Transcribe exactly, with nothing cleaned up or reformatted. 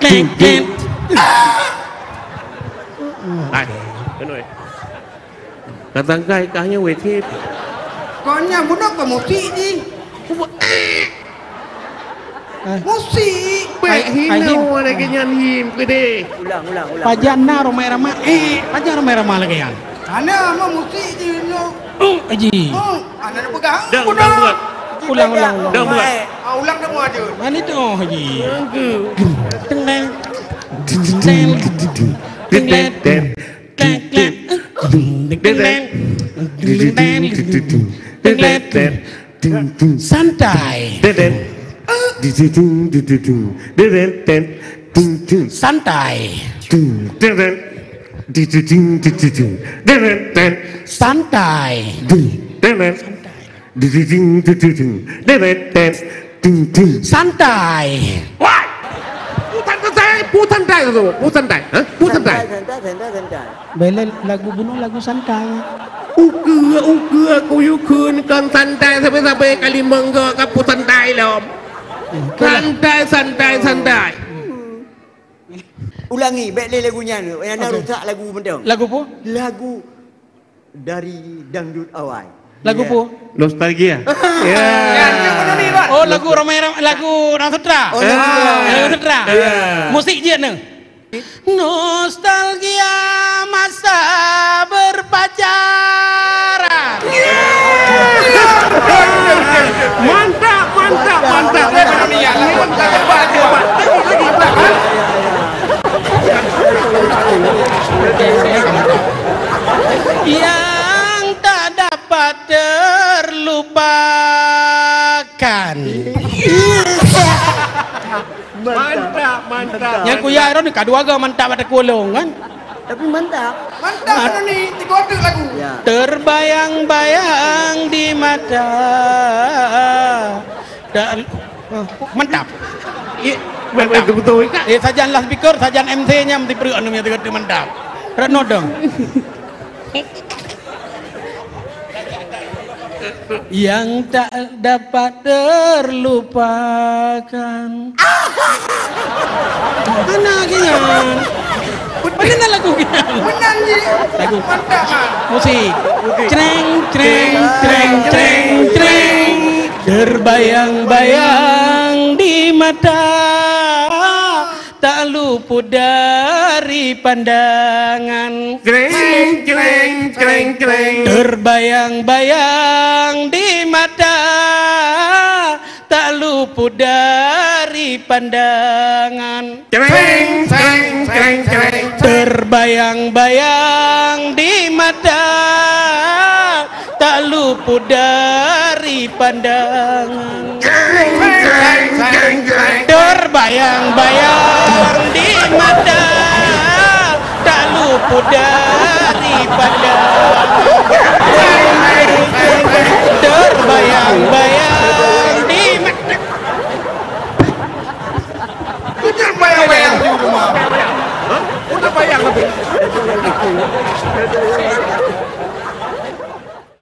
Klék, klék. Hai, keunoe. Ka tangkai kah nyoe wét hit. Kon nyan bunoe keu musik jih. Kubu-, eh. Eh. Musik. Bèk hinoe lagèe nyan him keudéh. Ulang, ulang, ulang. Pajan na Rhoma Irama, eh, pajan Rhoma Irama lagèe nyan. Hana, mah musik jih nyoe. Oh, Haji. Oh, hana neupeugah. Dang, dang buat. Ulang, ulang, ulang. Dang buat. Ah, ulang dah buat je. Nyan itu, oh, Haji. Teng, teng. Teng, teng. Teng, teng. Klek, klek. Deng, deng. Deng, deng. Santai. Deng, deng. Santai. Deng, deng. Santai. Deng, deng. Santai. Wai! ผู้ท่านใด ผู้ท่านใด ฮะ ผู้ท่านใด Santai, santai, santai, santai. Bèk lé lagu bunoe lagu santai. Ukeue, ukeue, kuyue kheun kon santai sabe-sabe kali meunggok ka ผู้ท่านใด lom. Eh, betul lah. Santai, santai, santai. Ulangi, bèk lé lagu nyan. Nyang na rusak lagu mantong. Lagu peue? Lagu dari dangdut awai. Lagu peue? Nostalgia. Ya. Oh, lagu Rhoma Irama, lagu Rhoma Sutra. Oh, lagu Rhoma Sutra. Ya. Lagu Sutra. Ya. Musik jeuet nyoe. Nostalgia masa berpacaran. Mantap, mantap, mantap. Yang tak dapat terlupakan. Mantap, mantap. Nyang kuya Aaron ka dua ga mantap bak tekulong kan? Tapi mantap. Mantap ni, tiga lagu. Ya. Terbayang-bayang di mata. Dan, oh, mantap. Iya, mantap. Betul, betul, Kak. Eh, sajan lah speaker, sajan M C nya mesti perut anu nya tiga mantap. Retno dong. Yang tak dapat terlupakan. Mana lagi nyan? Mana lagu nyan? Meunan jih. Lagu. Mantap, Man. Musik. Musik. Creng, creng, creng, creng, creng. Terbayang-bayang di mata. Tak luput dari pandangan. Jreng, jreng, jreng, jreng. Terbayang-bayang di mata, tak luput dari pandangan. Jreng, jreng, jreng, jreng. Terbayang-bayang di mata, tak luput dari pandangan. Jreng, jreng, jreng, jreng. Terbayang-bayang di mata, tak luput